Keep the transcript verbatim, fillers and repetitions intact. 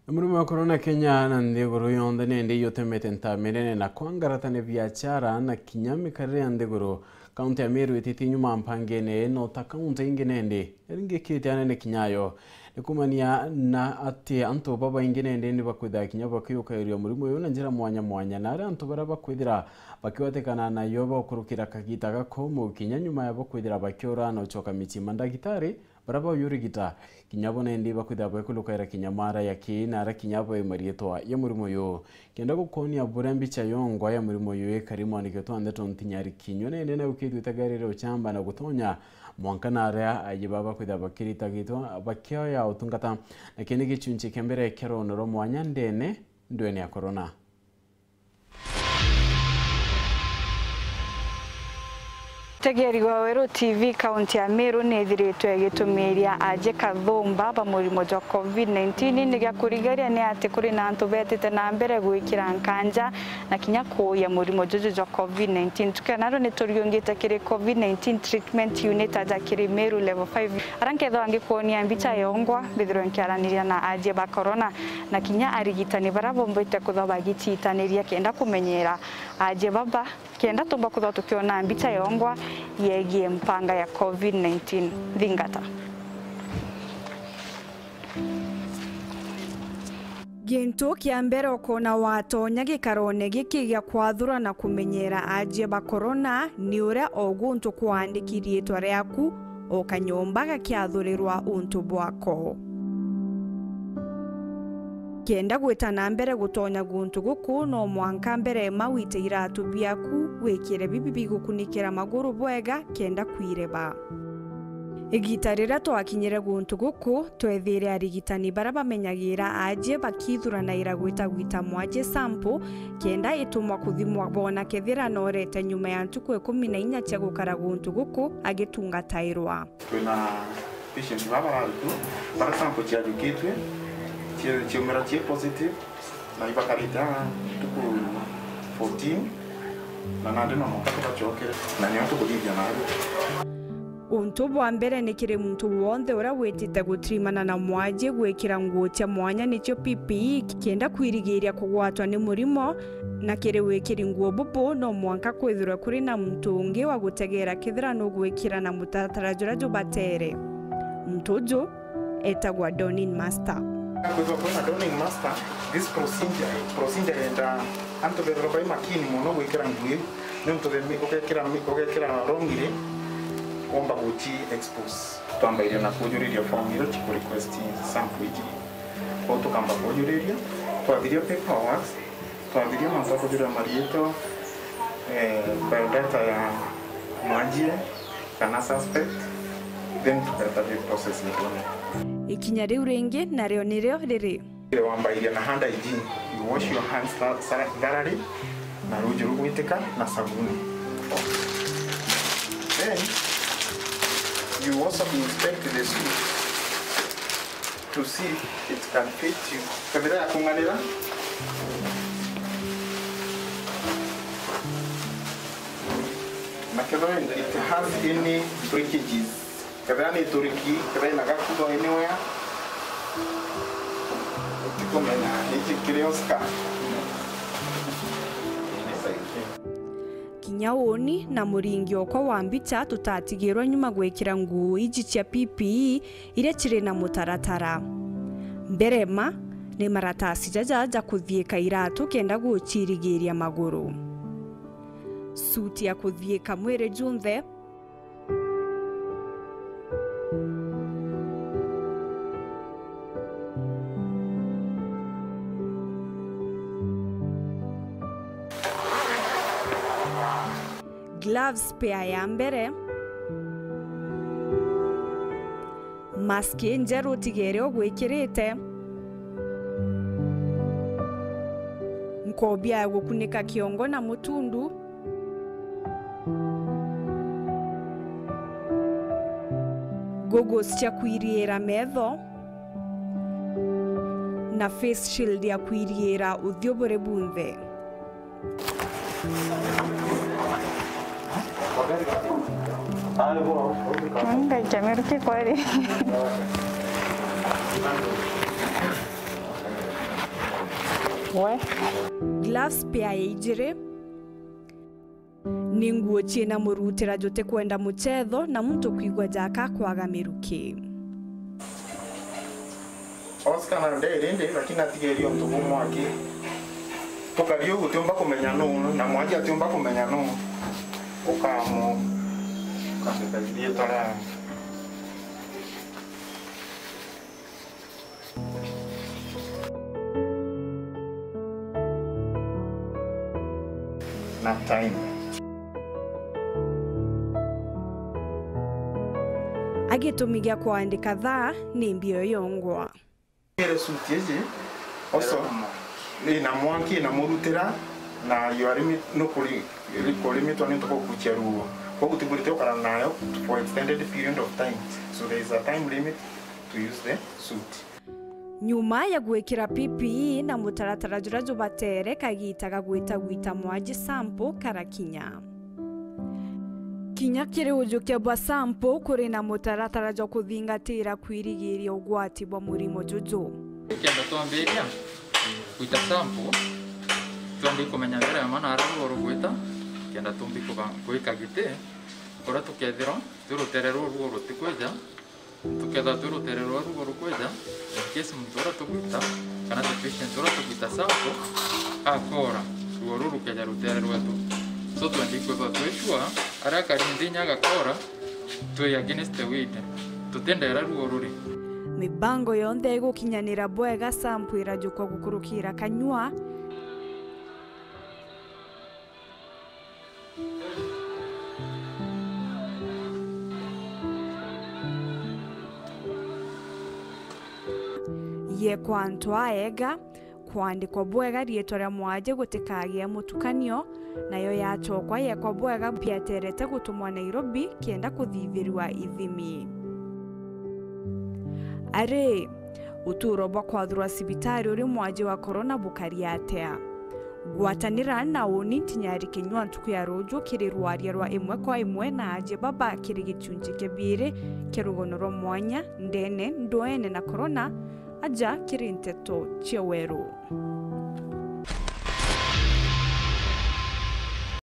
Murimo wa corona Kenya na nthiguru yonthe nindi iutemete ntamirene na kwangarata ni biachara na kinya mikarire ya nthiguru. Kaunti ya Meru ititie nyuma mpangene ino ta kaunti ingi nindi iringikite anene kinya yo. Ni kumania na ati antu babaingi nindi ni bakwithira kinya bakiukairia murimo uyu na njira mwanya mwanya, na aria antu baria bakwithira bakigwatikana nayo bakurukira kagita gakomu kinya nyuma ya bakwithira bakiura na ucoka micii. Mandagitari baria bauyurigita kinya bo nindi bakwithira baikulukaira kinya mara ya ki na aria kinya bo marietwa ya murimo uyu. Kenda gukonia buria mbicha yongwa ya murimo uyu ikari, mwandiki wetu wa ndeto Ntinyari Kinyua nindi naukitwe itagarire uchamba na gutonya mwanka na aria aji baba bakwithira bakiritagitwa bakioya utungata, na kindi gichunchi kia mbere kia rono rwa mwanya ndene ndwene ya corona. Tegeri wa Weru T V, kaunti ya Meru ni ithiritwe igitumiria aje kathumba ba murimo jwa covid nineteen ni gia kurigaria ni ati kuri na antu betite na mbere gwikira nkanja na kinya kuuya murimo juju jwa covid nineteen. Tukiona ru ni turiungite kiri covid nineteen treatment unit aja kiri Meru level five. Ara nkethwa ngikuonia mbicha yongwa, mbithirwe nkiaraniria na ajie ba corona na kinya arigitani bara bombite kwithwa bagicitaniria kenda kumenyera ajie baba, kenda tumba kwithwa tukiona mbicha yongwa yegie mpanga ya covid nineteen. Thingata. Gintu kia mbere ukona watonya gikarone giki gia kwathura na kumenyera ajie ba corona ni uria o guntu kwaandiki riitwa riaku o kanyomba gakiathurirwa untu bwako. Kenda gwita na mbere gutonya guntu guku, no mwanka mbere ma wite iratu biaku, wikire bibi bigukunikira maguru bwega kenda kwireba. Igita riria twakinyire guntu guku, twethire arigitani bara bamenyagira ajie bakithuranaira gwita gwita mwajie sample, kenda itumwa kuthimwa boona kethira noorete nyuma ya ntuku ikumi na inya cia gukara guntu guku agitungatairwa. Twina patient baba bararikua, bara sample ciajukitue, cie-, ciaumira cii positive, na ibakarite aa ntuku fourteen, na nandi no mwanka tubacokere, na nio tukuthithia naarua. Untu bwa mbere ni kiri muntu wonthe uria witite gutirimana na mwajie gwikira nguo cia mwanya, nicio P P E, kenda kwirigiria kugwatwa ni murimo, na kiri wikiri nguo bubu, no mwanka kwithirwe kuri na muntu ungi wa gutegera kethira nugwikira na mutaratara juria jubatere. Muntu uju etagwa donning master. Kwithirwa kwina donning master, this procedure, procedure yenda antu bethirwa bai makini mono gwikira nguo iu, niuntu the mi-, ugekira mi-, ugekira wrongly, womba guci expose. Twambairia na kujuriria form iria ciku request sample iji. Kwou tukamba kujuriria, twathiria paperwork, twathiria mantu a kujuria mariitwa, eh, biodata ya mwajie kana suspect, then tukareta due process nitwone. Ikinya riu ringi nario nirio riri. Wambairia na hand hygiene, you wash your hands tha-, tha-, thoroughly na ruuji rugwitika na sabuni. Then you also inspect the suit to see it can fit you. Kethira yakung'anira, na kethira it has any breakages, kethira ni ituriki, kethira ina gakugo anywhere, utikumenya iki kiri Oscar. Kinya uuni na muringi okwa wa mbicha tutatigirwe nyuma gwikira nguo iji cia P P E iria ciri na mutaratara. Mbere ma ni maratasi jaja ja kuthiika iratu kenda gucirigiria maguru. Suti ya kuthiika mwiri junthe. Gloves pair ya mbere. Mask injeru utigere ugwikirite. Nkobia ya gukunika kiongo na mutundu. Goggles cia kwiriira metho. Na face shield ya kwiriira uthio buri bunthe. Ngai, Jamiru, ki kweli? We. Gloves pia ya ijiri. Ni nguo ciina murutira jutikwenda muchetho na muntu kwigua jaka kwaga miruki. Oscar na nderi ndi, lakini atigeri untu bumwe aki. Tukari ugu tiumba kumenya nuu, na mwanji atiumba kumenya nuu. Ukamu-, ukandika riitwa ria na time. A gitumi gia kwandika thaa ni mbio yongwa. Ire suit iji, oso, ina mwanki, ina murutira, na you are limit-, nukuri-, kurimitwa ni untu bwa gukucia ruo. Koguo utiburite ukara nayo for extended period of time. So there is a time limit to use the suit. Nyuma ya gwikira P P E na mutaratara juria jubatere, kagiita ga gwita gwita mwaji sample karakinya. Kinya kiri ujukia bwa sample kuri na mutaratara jwa kuthingatira kwirigiria ugwati bwa murimo juju. Kenda twambiria gwita sample, twambi kumenya mbere ya mana aria ruo rugwita, kenda tumbi kuga-, gwika giti, kuria tukethirwa twi rutere ruu ruo rutikwija, tukethirwa twi rutere rwa ruo rukwija, in case muntu uria tugwita, kana the patient uria tugwita sample, akoora, ruo ruu rukeja rutere rwetu. So, twendi kwithirwa twi sure, aria akari nthi inya agakoora, twi against the wind. Tutindera ruo ruri. Mibango yonthe igukinyanira bwega, sample irajukwa gukurukira kanyua. Yekwa antu aega, kwandikwa bwega riitwa ria mwaji gutikagie mutukanio, nayo yacokwa yekwa bwega biaterete gutumwa Nairobi kenda kuthithirua ithimi. Ari, uturo bwa kwathurwa cibitari uri mwaji wa korona bukari atia? Gwatanira na uni ntinyari kinyua ntuku ya ruju kiri rwaria rwa imwe kwa imwe na aji baba kiri gichunchi kia biiri kia rugono rwa mwanya, ndene, ndwene na korona, aja kiri nteto cia weru.